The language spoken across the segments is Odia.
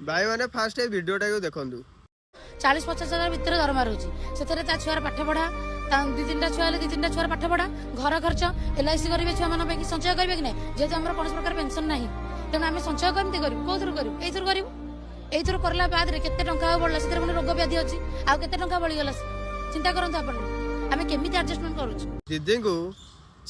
ଭାଇମାନେ, ଫାଷ୍ଟ ଏଇ ଭିଡ଼ିଓଟାକୁ ଦେଖନ୍ତୁ। 40-50 ହଜାର ଭିତରେ ଦରମା ରହୁଛି। ସେଥିରେ ତା ଛୁଆର ପାଠ ପଢା, ତା ଦି ତିନିଟା ଛୁଆ ହେଲେ ଦି ତିନିଟା ଛୁଆର ପାଠ ପଢା, ଘର ଖର୍ଚ୍ଚ, ଏଲ୍ଆଇସି କରିବେ, ଛୁଆମାନଙ୍କ ପାଇଁ ସଞ୍ଚୟ କରିବେ କି ନାହିଁ? ଯେହେତୁ ଆମର କୌଣସି ପ୍ରକାର ପେନସନ ନାହିଁ, ତେଣୁ ଆମେ ସଞ୍ଚୟ କେମିତି କରିବୁ? କୋଉଥିରୁ କରିବୁ? ଏଇଥିରୁ କରିବୁ। ଏଇଥିରୁ କରିଲା ବାଦରେ କେତେ ଟଙ୍କା ଆଉ ବଳିଲା? ସେଥିରେ ପୁଣି ରୋଗ ବ୍ୟାଧି ଅଛି। ଆଉ କେତେ ଟଙ୍କା ବଳିଗଲା, ଚିନ୍ତା କରନ୍ତୁ ଆପଣ, ଆମେ କେମିତି ଆଡଜଷ୍ଟମେଣ୍ଟ କରୁଛୁ। ଦିଦିଙ୍କୁ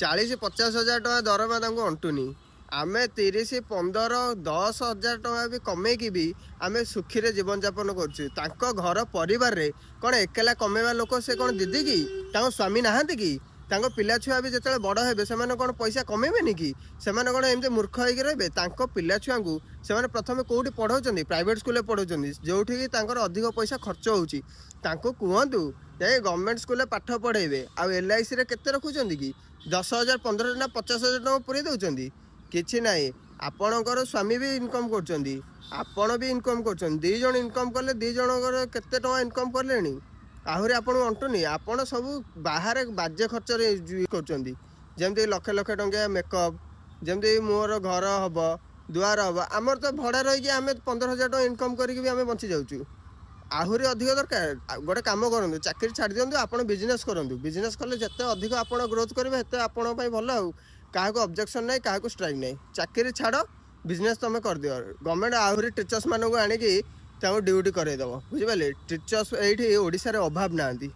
40-50 ହଜାର ଟଙ୍କା ଦରମା ତାଙ୍କୁ ଅଣ୍ଟୁନି। ଆମେ 30, 15, 10 ହଜାର ଟଙ୍କା ବି କମେଇକି ବି ଆମେ ସୁଖୀରେ ଜୀବନଯାପନ କରୁଛୁ। ତାଙ୍କ ଘର ପରିବାରରେ କ'ଣ ଏକଲା କମେଇବା ଲୋକ ସେ କ'ଣ ଦିଦି କି? ତାଙ୍କ ସ୍ୱାମୀ ନାହାନ୍ତି କି? ତାଙ୍କ ପିଲା ଛୁଆ ବି ଯେତେବେଳେ ବଡ଼ ହେବେ, ସେମାନେ କ'ଣ ପଇସା କମେଇବେନି କି? ସେମାନେ କ'ଣ ଏମିତି ମୂର୍ଖ ହେଇକି ରହିବେ? ତାଙ୍କ ପିଲା ଛୁଆଙ୍କୁ ସେମାନେ ପ୍ରଥମେ କେଉଁଠି ପଢ଼ାଉଛନ୍ତି? ପ୍ରାଇଭେଟ୍ ସ୍କୁଲରେ ପଢ଼ାଉଛନ୍ତି, ଯେଉଁଠିକି ତାଙ୍କର ଅଧିକ ପଇସା ଖର୍ଚ୍ଚ ହେଉଛି। ତାଙ୍କୁ କୁହନ୍ତୁ ଯାଇ ଗଭର୍ଣ୍ଣମେଣ୍ଟ ସ୍କୁଲରେ ପାଠ ପଢ଼େଇବେ। ଆଉ ଏଲ୍ଆଇସିରେ କେତେ ରଖୁଛନ୍ତି କି? 10,000, 15 ନା 50,000 ଟଙ୍କା ପୁରେଇ ଦେଉଛନ୍ତି। କିଛି ନାହିଁ। ଆପଣଙ୍କର ସ୍ୱାମୀ ବି ଇନକମ୍ କରୁଛନ୍ତି, ଆପଣ ବି ଇନକମ୍ କରୁଛନ୍ତି। ଦୁଇ ଜଣ ଇନକମ୍ କଲେ ଦୁଇ ଜଣଙ୍କର କେତେ ଟଙ୍କା ଇନକମ୍ କଲେଣି? ଆହୁରି ଆପଣଙ୍କୁ ଅଣ୍ଟୁନି। ଆପଣ ସବୁ ବାହାରେ ବାଜେ ଖର୍ଚ୍ଚରେ ୟୁଜ୍ କରୁଛନ୍ତି, ଯେମିତି ଲକ୍ଷ ଲକ୍ଷ ଟଙ୍କିଆ ମେକଅପ୍, ଯେମିତି ମୋର ଘର ହବ, ଦୁଆର ହବ। ଆମର ତ ଭଡ଼ା ରହିକି ଆମେ 15,000 ଟଙ୍କା ଇନକମ୍ କରିକି ବି ଆମେ ବଞ୍ଚି ଯାଉଛୁ। ଆହୁରି ଅଧିକ ଦରକାର। ଆଉ ଗୋଟେ କାମ କରନ୍ତୁ, ଚାକିରି ଛାଡ଼ି ଦିଅନ୍ତୁ, ଆପଣ ବିଜନେସ୍ କରନ୍ତୁ। ବିଜନେସ୍ କଲେ ଯେତେ ଅଧିକ ଆପଣ ଗ୍ରୋଥ୍ କରିବେ, ସେତେ ଆପଣଙ୍କ ପାଇଁ ଭଲ। ଆଉ କାହାକୁ ଅବଜେକ୍ସନ୍ ନାହିଁ, କାହାକୁ ଷ୍ଟ୍ରାଇକ୍ ନାହିଁ। ଚାକିରି ଛାଡ଼, ବିଜନେସ୍ ତୁମେ କରିଦିଅ। ଗଭର୍ଣ୍ଣମେଣ୍ଟ ଆହୁରି ଟିଚର୍ସ ମାନଙ୍କୁ ଆଣିକି ତାଙ୍କୁ ଡ୍ୟୁଟି କରେଇଦେବ, ବୁଝିପାରିଲେ? ଟିଚର୍ସ ଏଇଠି ଓଡ଼ିଶାରେ ଅଭାବ ନାହାନ୍ତି।